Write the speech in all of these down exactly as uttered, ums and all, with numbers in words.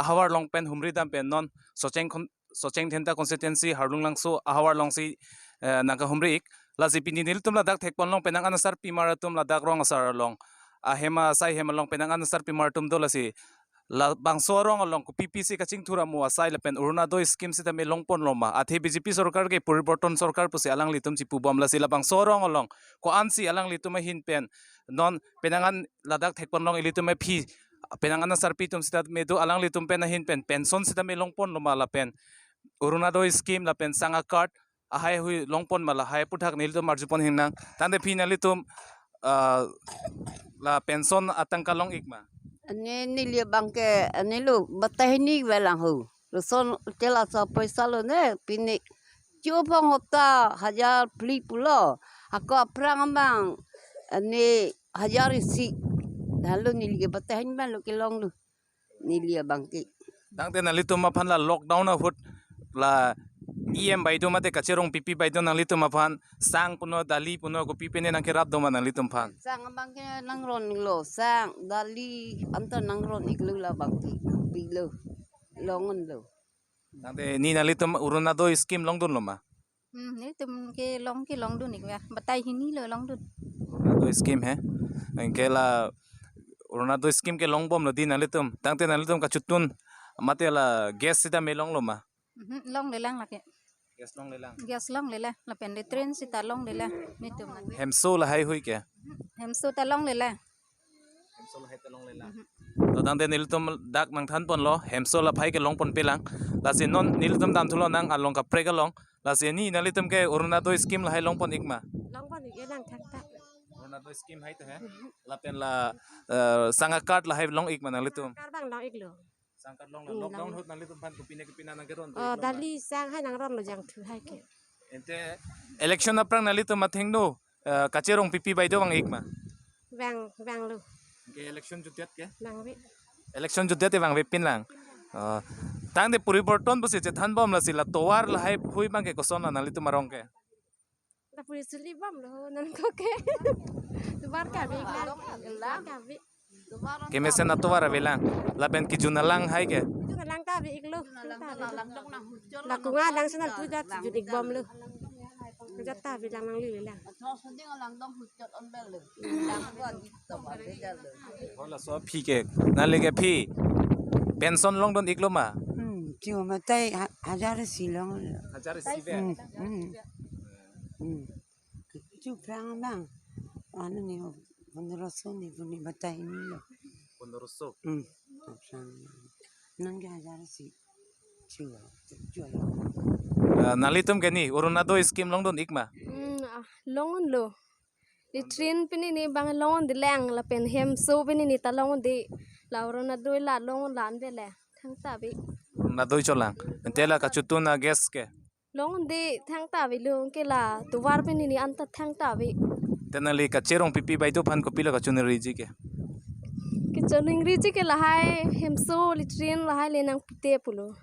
ahavar along pen humri dam pen non Socheng khon-, Socheng Dhenta constituency Harlung Langso ahavar alongsi, eh, nangkahumri ik. Lasi pini nelitum ladak thekponlong penang an asarpimar atum ladak rong asar along, ahem asai hem along penang an asarpimar atum do, lasi labangso arong along kopi pisi kachingthur amo asai lapen Orunodoi scheme sitame longponloma, athe B J P sorkar ke poriborton sorkar pusi alanglitum chipubom, lasi labangso arong along ko-ansi alanglitum ahin pen non penang an ladak thekponlong ilitum aphi penang an asarpi atum sitame do, alanglitum pen ahin pen pension sitame longponloma lapen Orunodoi scheme lapen Sangha card ahai hui longponma lahai aputhak nelitum arjupon hinang. Tangte phi nanglitum, ah, la pension atangka long ik ma? Ani neli abangke ani lo batai hini velang ho. Lason tela sa paisa lo ne pini. Chu phong hopta hajar phli pulo. Ako aphrang abang ani hajar isi. Lalu neli ke batai hini abang lo kelong lo. Neli abangke. Tangte nanglitum aphan la lockdown ahut la E M baideo mate kacherong pipi baideo nanglitum aphan sang puno, dali puno, kopi pine nangkerap doma nanglitum aphan? Sang abangke nangron lo, sang, dali anta nangron iklo labangke, pilo, longon lo. Tangte ni nanglitum Orunodoi scheme longdunloma? Hmm, nelitum ke long ke longdun ik ya. Batai hini lo longdun. Orunodoi scheme he. Anke la Orunodoi scheme ke longbomlo di nanglitum. Tangte nanglitum kachotun mate la gas sitame longloma? Mhm, longlelang lake. Gas longlelang. Gas longlelang. Lapen latrine sita longlelang. Nelitum. Hemso lahai hui ke? Hemso ta longlelang. Hemso lahai ta longlelang. Mhm. To tangte nelitum dak nangthanponlo, hemso lahai ke longponpelang. Lasi non nelitum damthulonang along kaprek along. Lasi ni nanglitum ke Orunodoi scheme lahai longpon ik ma? Longpon ik ya nang thangta. Orunodoi scheme hai to he. Mhm. Lapen la, eh, Sangha card lahai long ik ma nanglitum? Card abang long iklo. Sangha card long, hmm, lockdown long. Ahut nanglitum aphan kopi ne kopi nangkeron? Oh, dali sang hai nangronlo jangthu hai ke. Ante election aphrang nanglitum athengno, eh, kacherong pipi baideo vang ik ma? Vang, vanglo. Ke election jutdet ke? Vangve. Election jutdet te vangvepinlang. Oh. Tangte poriborton pusi chethanbom lasi la tovar lahai hui abangke koson la nanglitum arong ke? La puri suli bomlo nangkok ke. Tovar kave lang. Tovar kave. Kemesen atovar avelang. Lapen kejun alang hai ke? Kejun alang ta ave iklo. Kejun alang ta ave. La kunga lang sana tu jat jun ik bomlo. Jat ta avelang nangli lang. Hola, so aphi ke, nangli ke aphi pension longdun ikloma? Hmm, chu matai ha-, hajar isi longlo. Hajar isi ave? Hmm, hmm. Hmm. Chu aphrang abang. Anu ni, pondroso ni pu ne batai hini lo. Pondroso? Hmm. Aphrang. Nang ke hajar isi. Chu, chu. Eh, nanglitum ke ni Orunodoi scheme longdun ikma? Hmm, ah, longdunlo. Latrine pini ni abang longdunlang lapen hemso pini ni ta longdun, la Orunodoi la longdun la-an avele thangta ave. Orunodoi cholang. Ante la kachotun a-gas ke? Longdun thangta avelo, anke la tovar pini ni anta thangta ave. Te nangli kacherong pipi baideo aphan kopilo kachiningri ji ke? Kachiningri ji ke lahai hemso latrine lahai le nangpite pulo.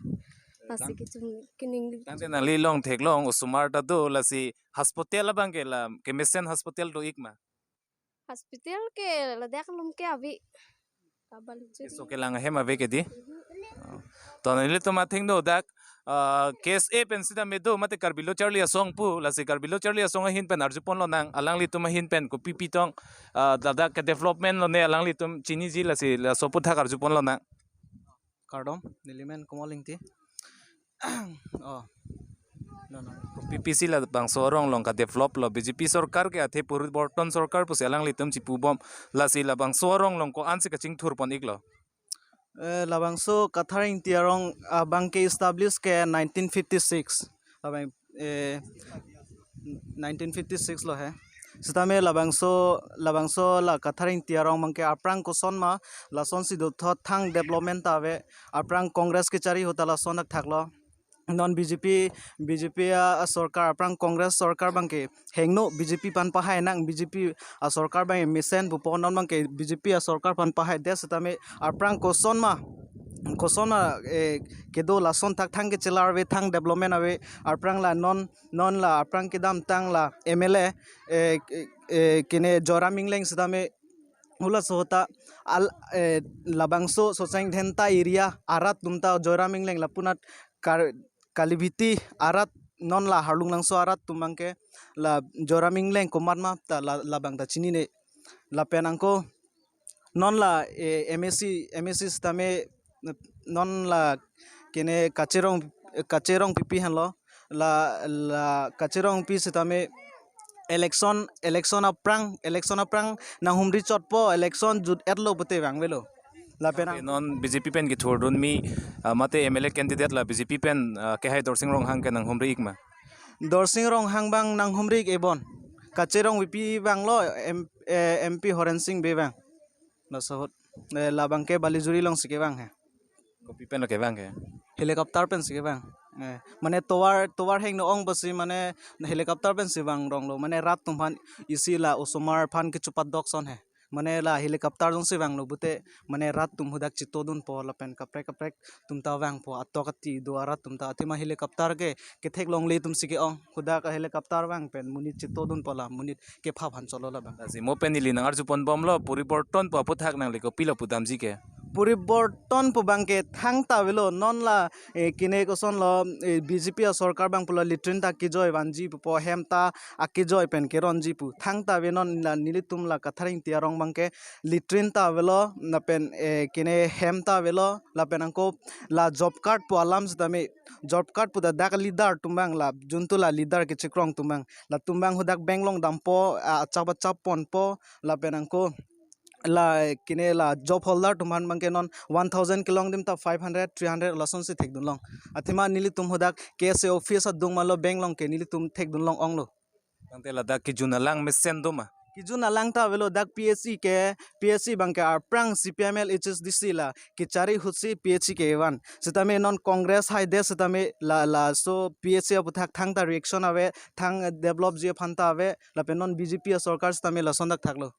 Lasi kachin-, kaningri. Tangte nangli along theklong osomar ta do, lasi hospital abangke la kemesen hospital do ikma? Hospital ke ladak along ke ave. Kabal. Keso kelang ahem ave ke di. Oh. To nanglitum athengno dak, ah, K S A pen sitame do mate Karbi Lo Charli Asong pu, lasi Karbi Lo Charli Asong ahin pen arjuponlonang, alanglitum ahin pen kopi pitong, ah, ladak ke development lo ne alanglitum chiniji, lasi laso aputhak arjuponlonang. Kardom, neli men Komol Ingti. Oh. No, no. P P C labangso arong along ka-develop lo, B J P sorkar ke athe poriborton sorkar pusi alanglitum chipubom, lasi labangso arong along ko-ansi kachingthurpon iklo? Eh, labangso Kathar Ingti arong abangke establish ke nineteen fifty-six. Labang, eh, nineteen fifty-six lo he. Sitame labangso, labangso la Kathar Ingti arong abangke aphrang kosonma, lasonsi dothot thang development ta ave, aphrang Congress kechari ahut ta lason thakthak lo. Non B J P, B J P a, a sorkar, aphrang Congress sorkar abangke hingno, B J P aphan pahai nang, B J P a sorkar abang mesen pupo, non abangke B J P a sorkar aphan pahai det sitame aphrang kosonma, kosonma, eh, kedo lason thakthak kechelar ave, thang development ave, aphrang la non, non la aphrang kedamtang la M L A, eh, eh, eh, kene Joyram Engleng sitame hula sohota al eh, labangso Socheng Dhenta area arat atum ta Joyram Engleng lapunat kar Kalibiti arat non la Harlunglangso arat atum abangke la Joyram Engleng komat ma ta la labang ta chinine. Lapen anke non la eh, M A C M A C sitame non la kene Kache Rong Kache Rongpipi henlo, la la Kache Rongpi sitame election election aphrang election aphrang nanghumri chotpo, election jut-etlo pute vangvelo. Lapen ang- Non B J P pen kethurdun mi ah, mate M L A candidate la B J P pen ah, kehai Dorsing Ronghang ke nanghumri ik ma? Dorsing Ronghang abang nanghumri ik ebon. Kache Rongpipi abanglo M, eh, M P Horen Sing Bey abang. Laso ahut eh, labangke Balijuri alongsi kevang he. Kopi pen lo kevang ke? Helicopter pensi kevang. Eh, mane tovar tovar hengno ong pusi mane helicopter pensi vangronglo. Mane rat atum aphan isi la osomar aphan kechopadok ason he. Mane la helicopter jongsi vanglo pute mane rat atum hadak chetodunpo lapen kaprek kaprek atum ta vangpo, atok ati do arat atum ta. Athema helicopter ke ketheklongle atumsi ke-ong. Hadak helicopter vang pen monit chetodunpo, la monit kepha aphan chotlo labang. Lasi mo pen neli nang-arjupon bomlo, poriborton pu aputhak nangli kopilo pudamji ke? Poriborton pu abangke thangta avelo, non la eh, kene kosonlo eh, B J P asorkar abang pulo latrine ta kejoi vanji pupo, hem ta akejoi pen keronji pu. Thangta ave non la nelitum la Kathar Engti arong abangke latrine ta avelo, lapen eh, kene hem ta avelo, lapen anke la job card pu alam sitame, job card pu ta dak leader atum abang la juntu la leader kechekrong atum abang, latum abang hadak bank along dampo, ah, achap achap ponpo, lapen anke la kene la job holder atum aphan abangke non one thousand kelong adim ta five hundred, three hundred lasonsi thekdunlong. Athema nelitum hadak K S A office adung malo bank along ke nelitum thekdunlong onglo. Tangte ladak kejun alang mesen do ma? Kejun alang ta avelo, dak P H E ke, P H E abangke aphrang C P I M L H S D C la kechari ahutsi P H E kevan. Sitame non Congress haidet sitame la laso P H E aputhak thangta reaction ave, thang developji aphan ta ave, lapen non B J P asorkar sitame lason dak thaklo.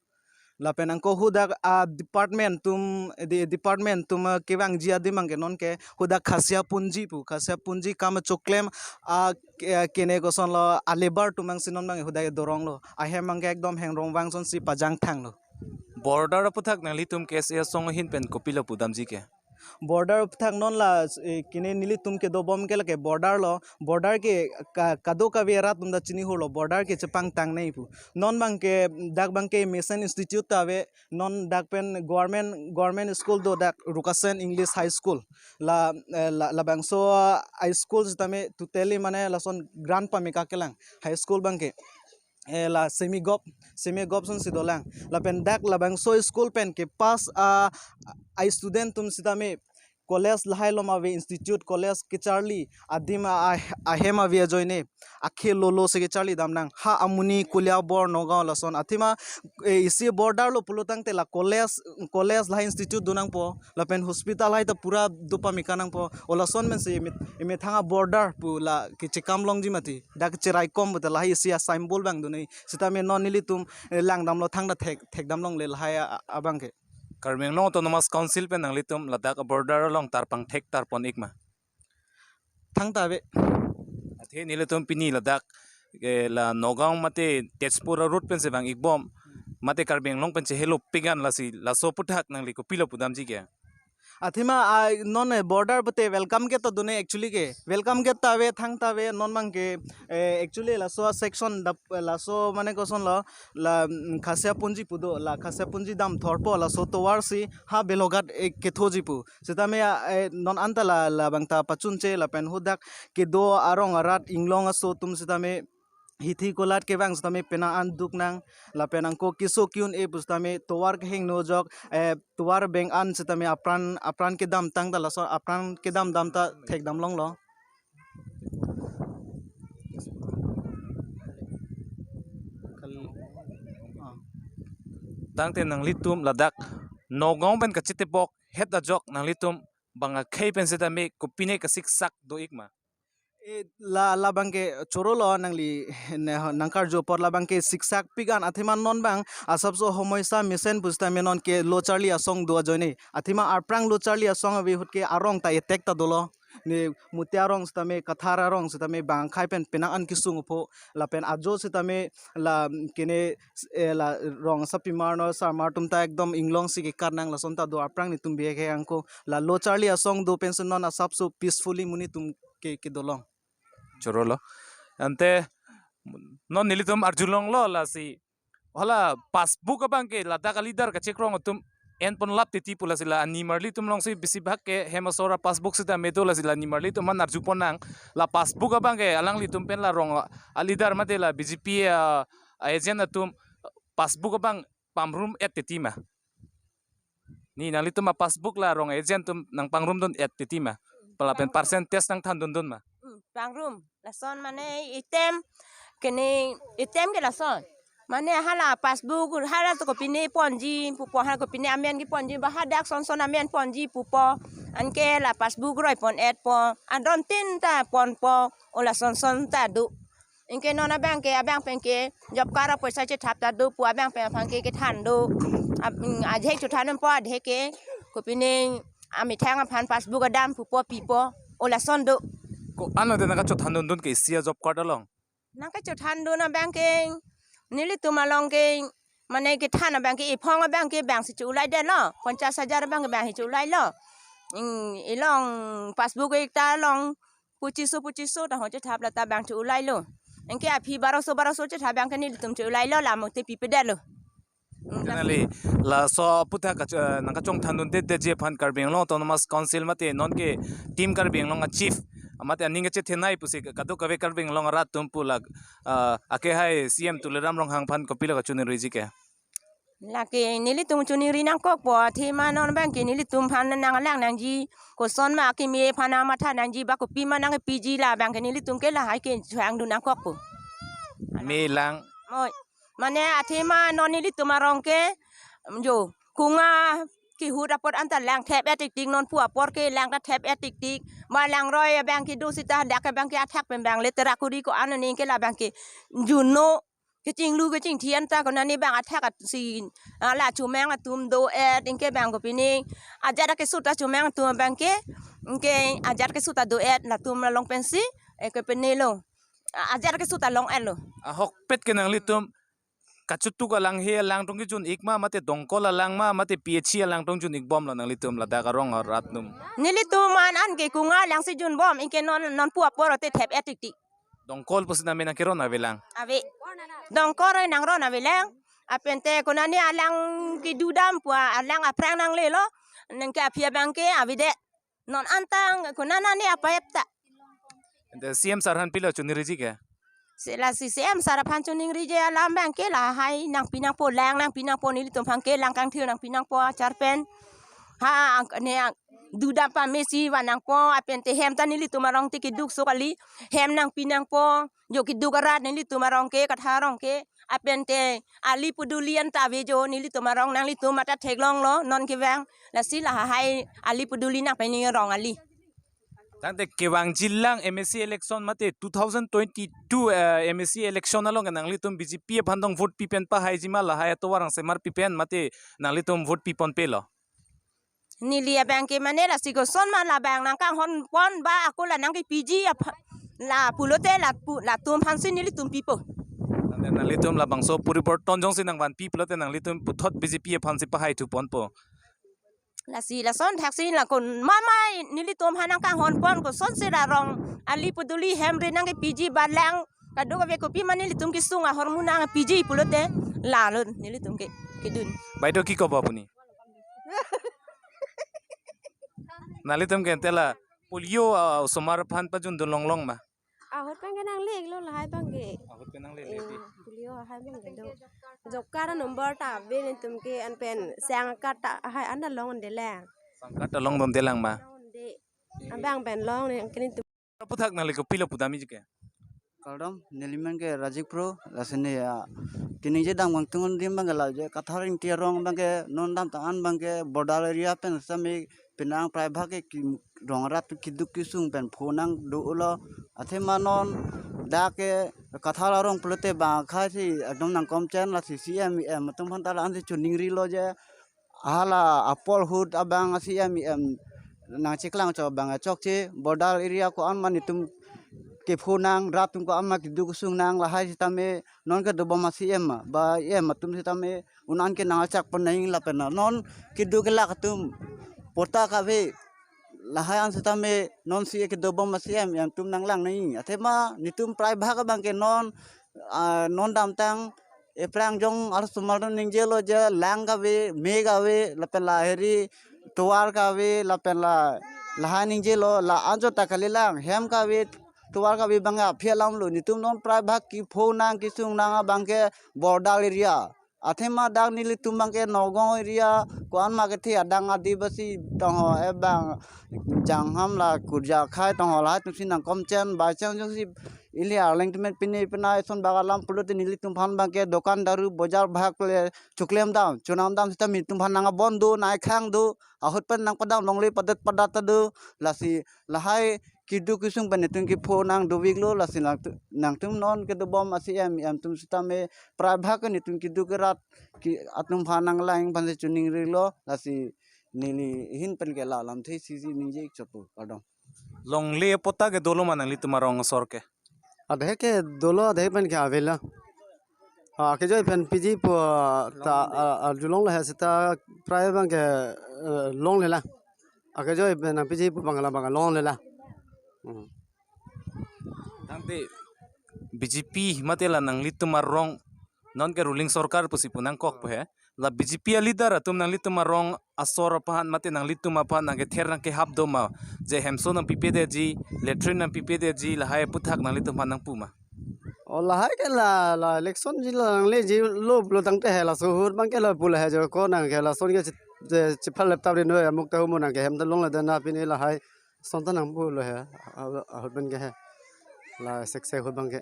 Lapen anke hadak a department atum, di department atum ah, kevangji adim abangke nonke hadak Khasiapunji pu, Khasiapunji kam choklem a ke- kene kosonlo a labour atum abangsi non abang hadak doronglo. Ahem abangke ekdom hengrong vang asonsi pajang thanglo. Border aputhak nanglitum K S A asong ahin pen kopilo pudamji ke? Border aputhak non la eh, kene nelitum kedobom ke lake border lo, border ke ka- kadokave arat atum ta chini hurlo, border ke chepangtang nangji pu. Non abangke dak abangke Mission Institute ta ave, non dak pen government government school do, dak Rukasen English High School. La eh, la labangso ah, high school sitame totally mane lason grant pameka kelang high school abangke. Eh, la semi gov, semi gov asonsi dolang. Lapen dak labangso school pen kepass a, a student atum sitame college lahai alom ave, institute college kecharli adim a, a, ahem ave ajoine akhei lolo si kecharli damnang. Ha amonit Koliabor, Nagaon lason. Athema eh, isi border lo pulo tangte la college college lahai institute donangpo, lapen hospital hai ta pura dopameka nangpo. O lason pensi emethang a border pu la kechekam longji mati. Dak cheraikom pu ta lahai isi a symbol abang do nangji. Sitame non nelitum eh, langdamlo, thangta thek thekdam longle lahai a- a- abangke. Karbi Anglong Autonomous Council pen nanglitum ladak a border along tarpangthek tarpon ik ma? Thangta ave. Athe nelitum pini ladak eh, la Nagaon mate Tezpur a route pensi vang ikbom, mate Karbi Anglong pen chehelo pik an, lasi laso aputhak nangli kopilo pudamji ke? Athema ah, non eh, border pute welcome gate ta do nangji actually ke. Welcome gate ta ave, thangta ave, non abangke eh, actually laso a section dap laso mane kosonlo, la mm, Khasiapunji pu do, la Khasiapunji damthorpo, laso tovar si ha Belughat eh, kethoji pu. Sitame ah, eh, non anta la labang ta pachunche, lapen hadak kedo arong arat inglong aso atum sitame hithi kolat kevang sitame penang an duknang, lapen anke keso ke-un-e pu sitame tovar kehingno ajok eh, tovar beng an sitame apran apran kedamtang ta laso apran kedam dam ta thekdam longlo. Kal- ah. Tangte nanglitum ladak Nagaon pen kachetebok het ajok nanglitum bang akhei pen sitame kopine kasiksak do ik ma? Eh, la labangke chorolo nangli ne- nangkarju apot labangke siksak pik an, athema non abang asapso homoisa mesen pu sitame nonke lo charli asong do ajoine. Athema aphrang lo charli asong ave ahut ke arong ta attack ta dolo. Ne Mutia rong sitame, Kathar arong sitame bang akhei pen penang an kesung apho, lapen ajo sitame la kene, eh, la rong asapimar no sarmar atum ta ekdom inglong si kekar nang lason ta do, aphrang netum bihek hek angko, la lo charli asong do pensi non asapso peacefully monit atum ke, kedolong. Chorolo. Ante non nelitum arjulonglo lasi, hala passbook abang ke ladak a-leader kachekrong atum enponlap titi pu, lasi la animarli atum alongsi bisi bhag ke hem asor a-passbook sita medo, lasi la animarli atum aphan arjupon nang, la passbook abang ke alanglitum pen la rong a-leader mate la B J P a, a-agent atum passbook abang pangrum-et titi ma? Ne nanglitum a-passbook la rong agent atum nangpangrumdun-et titi ma? Pala pen Pangrum. Percentage nangthandundun ma? Hmm, pangrum. Lason mane item, kene item ke lason. Mane hala passbook, hala to kopine ponji pupo, hala kopine amen keponji, ba hadak son son amen ponji pupo. Anke la passbook roipon-etpo. Adon tin ta ponpo. O la son son ta do. Anke non abang ke, abang pen ke job card apoisa chethap ta do pu abang pen aphan ke kethan do. Ab-, mm, adhek chothan po, adhek ke kopine amethang aphan passbook adam pupo pipo. O lason do. Ko-an ante nangkachothandundun ke isi a-job card along? Nangkachothandun abang ke, nelitum along ke, mane kethan abang ke, iphong abang ke bang si cho-ulaidetlo, ponchas hajar abang ke bang si cho-ulailo. Mm, ilong passbook ekta along pochiso pochiso ta ho chethap, la ta bang cho-ulailo. Anke aphi baroso baroso chethap abang ke nelitum cho-ulailo, la mo te pipedetlo. Mm, la- Generally, laso aputhak kach-, eh, nangkachongthandundedetji aphan Karbi Anglong Autonomous Council mate non ke Team Karbi Anglong a-chief mate aning kachethenei pusi kadokave Karbi Anglong arat atum pu la, ah, akehai C M Tuliram Ronghang aphan kopilo kachiningriji ke? Lake nelitum chiningri nangkokpo, athema non abang ke nelitum aphan nanglang nangji, koson ma akimi aphan nangmatha nangji, ba kopi ma nangpiji, la abang ke nelitum ke lahai ke chehangdun nangkokpo. Melang. Oi. Mane athema non nelitum arong ke, jo, kunga kehut apot anta lang thep-et tiktik, non pu apor ke lang ta thep-et tiktik. Ma langroi abang ke do sita dak abang ke athak pen bang letera kuri ko-an aning ke la abang ke juno kechinglu kechingthi anta konane bang athak at-, si, ah, la chomang atum do-et, anke bang kopine ajat kesut ta chomang atum abang ke, anke ajat kesut ta do-et, latum along pensi, eh, kepenelo. A-, ajat kesut ta long-etlo. Ahokpet ke nanglitum kachituk alanghe alang tong kejun-ik ma, mate Dongkol alang ma, mate P H C alang tong jun-ikbomlo nanglitum ladak arong arat atum? Nelitum an an ke kunga alangsi junbom, anke non, non pu apor te thep-et tiktik. Dongkol pusi name nangkeron avelang? Ave. Dongkol nangron avelang. Lapen te konane alang kedudam pu alang aphrang nanglelo. Anke aphi abang ke avedet. Non anta konane apa epta. Ante C M sir aphan pilo chiningriji ke? Sila si C M sir aphan chiningriji alam abang ke lahai nangpi nangpo, lang nangpi nangpo, nelitum aphan ke lang kangthir nangpi nangpo, achar pen. Ha, ang, ne ang, dudam pamesi van nangpo, lapen te hem ta nelitum arong te keduk so kali, hem nangpi nangpo, jo keduk arat nelitum arong ke, Kathar arong ke, lapen te ali puduli anta ave jo, nelitum arong nanglitum mata theklonglo, non kevang, lasi lahai ali puduli nangpi neli arong ali. Tangte kevangjilang M A C election mate two thousand twenty-two, eh, M A C election along ke nanglitum B J P aphan tong vote pipen pahaiji ma, lahai atovar angsemar pipen mate nanglitum vote piponpelo? Neli abang ke mane lasi koson ma la bang nangkanghonpon ba ako la nangkepiji apha-, la pulote la pu-, latum aphansi nelitum pipo. Tangte nanglitum labangso poriborton jongsi nangvanpi pulote nanglitum puthot B J P aphansi pahaithuponpo. Lasi lason thaksi la kon mama nelitum aphan nangkanghonpon, kosonsi la rong ali puduli hem ri nangkepiji ba lang kadokave kopi ma nelitum kesung ahormu nangpiji pulote lalo nelitum ke kedun. Baito, ki kobo apuni? Nanglitum ke ante la polio, ah, osomar aphan pajundun longlong ma? Ahut abang ke nanglelo lahai abang ke. Ahut ke nanglelo. Eh, polio lahai abang ke do. Job card number ta ave nelitum ke, an pen sang card ta lahai an ta longlelang. Sang card ta longdundelang ma? Longde. Abang pen longle ke nelitum. Aputhak nangli kopilo pudamji ke? Kardom, neli amen ke Rajik Pro, lasi ne, ah, keningje dam kangtung adim abang ke la je Kathar Ingti arong abang ke non dam ta an abang ke border area pen sami penang prai bhag ke ki-, rong arat keduk kesung pen pho nangdolo. Athema non dak ke Kathar arong pulote bang akhei si ekdom nangkomchen, lasi C M E M atum aphan ta la-ansi chiningrilo je hala apor ahut abang C M E M nangcheklang cho abang chokche, border area ko-an ma netum kepho nang, rat atum ko-an ma keduk kesung nang, lahai sitame non kedobom a-C M ma, ba E M atum sitame un-an ke nangchak pon nang lapen non keduk kelak atum patta kave, lahai an sitame non si kedobom a-C M, E M atum nanglang nang. Athema netum prai bhag abang ke non, ah, non damtang ephrang jong arloso mal ningjelo je lang kave, me kave, lapen la heri tovar kave, lapen la, lahai ningjelo, la anjo ta kalilang, hem kave, tovar kave abang aphi alam lo. Netum non prai bhag kepho nang kesung nang abang ke border area. Athema dak nelitum abang ke Nagaon area ko-an ma kethe adang Adivasi tongho ebang Jangham la Kurja Khai tongho lahai atum si nangkomchen, by chance jongsi ili arleng temen pine pina eson bak alam pulote nelitum aphan abang ke dokan daru bojar bhag le choklem dam, chonam dam sita nelitum aphan nang abon do, nang ekhang do, ahut pen nang padam longle padat padat ta do, lasi lahai keduk kesung pen netum kepho nang dovik lo, lasi nangtu-, nangtum non kedobom a-C M, E M atum sitame prai bhag netum keduk kerat ke atum aphan nanglang aphan si choningri lo, lasi neli ahin pen ke la lamthe isi si ningje ik chopo, kardom. Longle patta ke dolo ma nanglitum arong asor ke? Adhe ke dolo, adhe pen ke avela. Ah, kejoi pen piji pu, ah, ta, ah, ah, julong le sita prai abang ke, eh, longle la. Akejoi pen piji pu abang la abang longle la. Hmm. Tangte B J P mate la nanglitum arong non ke ruling sorkar pusi pu nangkok pu he. La B J P a-leader atum nanglitum arong asor aphan mate nanglitum aphan nangkether nangkehap do ma, je hemso nangpipedeji, latrine nangpipedeji, lahai aphuthak nanglitum aphan nangpu ma? O lahai ke la, la election ji la nanglejilo pulo tangte he laso ahut abang ke la pu la he jo ko nang ke lason ke chi-, je chiphal laptop ri noi amuk ta humo nang ke hem ta longle dana pine lahai son ta nangpu lo he, ah, ahut abang ke he. La seksek ahut abang ke.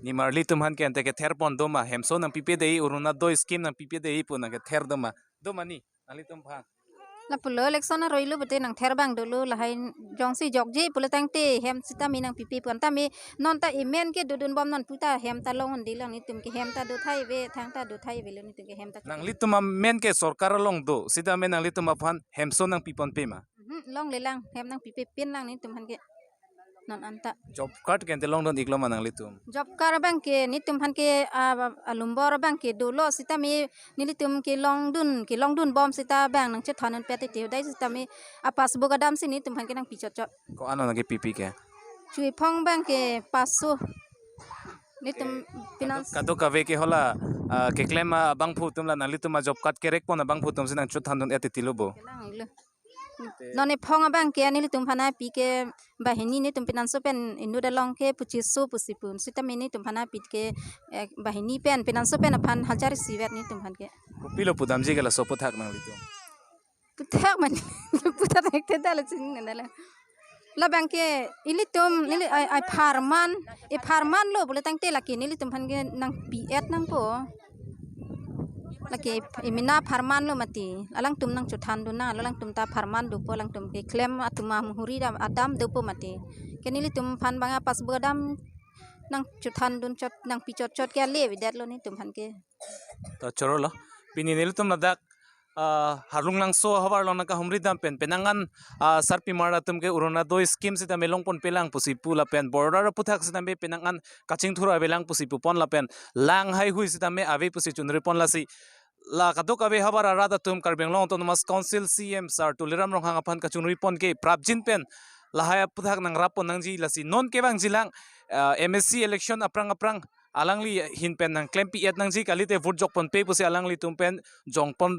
Nimarli atum aphan ke ante kether pon do ma, hemso nangpipedei, Orunodoi scheme nangpipedei pu nangkether do ma? Do ma ni nanglitum aphan? Lapulo election aroi lo pute nangther abang dolo, lahai jongsi jokje pulo tangte hem sitame nangpipe pu an tame non ta emen ke dodun bom non puta hem ta long undi lang netum ke hem ta do thai ave, thang ta do thai ave lo netum ke hem ta. Nanglitum amen ke sorkar along do, sitame nanglitum aphan hemso nangpiponpe ma? Mhm, longle lang, hem nangpipe pin lang netum aphan ke. Non anta. Job card ke ante longdun iklo ma nanglitum? Job card abang ke netum aphan ke, ah, alumbor abang ke dolo sitame nelitum ke longdun, ke longdun bom sita abang nangchethon un pet iti dai sitame a-passbook adam si netum aphan ke nangpi chotchot. Ko-an nangkepipe ke? Chuiphong abang ke paso. Netum finance. Kadokave ke hala, ah, keklem abangphu atum la nanglitum a-job card kerek pon abangphu atum si nangchethon dun et iti lo bo? Kelang ilo. Non ephong abang ke nelitum aphan api ke banghini netum pinanso pen inut along ke pochis so pusi pu. Sitame netum aphan api ke, eh, banghini pen pinanso pen aphan hajar isi vet netum aphan ke. Kopilo pudamji ke laso aphuthak nanglitum? Aphuthak mane, aphuthak thekthedetlo chini nandala. Labang ke ilitum, ili ai, ai pharman, ipharman lo pulo tangte lake nelitum aphan ke nangpi-et nangpo. Lake imina pharman lo mati. Alangtum nangchethon dun nang, alangtum ta pharman dopo, alangtum keklem atum amhuri dam, adam dopo mati. Ke nelitum aphan abang a-passbook adam nangchethon dun chot, nangpi chotchot ke ale avedetlo netum aphan ke. To chorolo. Pini nelitum ladak, ah, Harlunglangso ahavar along nangkahumri dam pen penang an, ah, sarpimar atum ke Orunodoi scheme sitame longponpelang pusi pu lapen border aphuthak sitame penang an kachingthur avelang pusi pupon lapen lang haihui sitame ave pusi chunripon lasi. La kadokave havar arat atum Karbi Anglong Autonomous Council C E M sir Tuliram Ronghang aphan kachunripon ke prapjin pen lahai aphuthak nangrappon nangji lasi non kevangjilang, ah, M A C election aphrang aphrang alangli ahin pen nangklempi-et nangji kalite vote jokponpe pusi alanglitum pen jongpon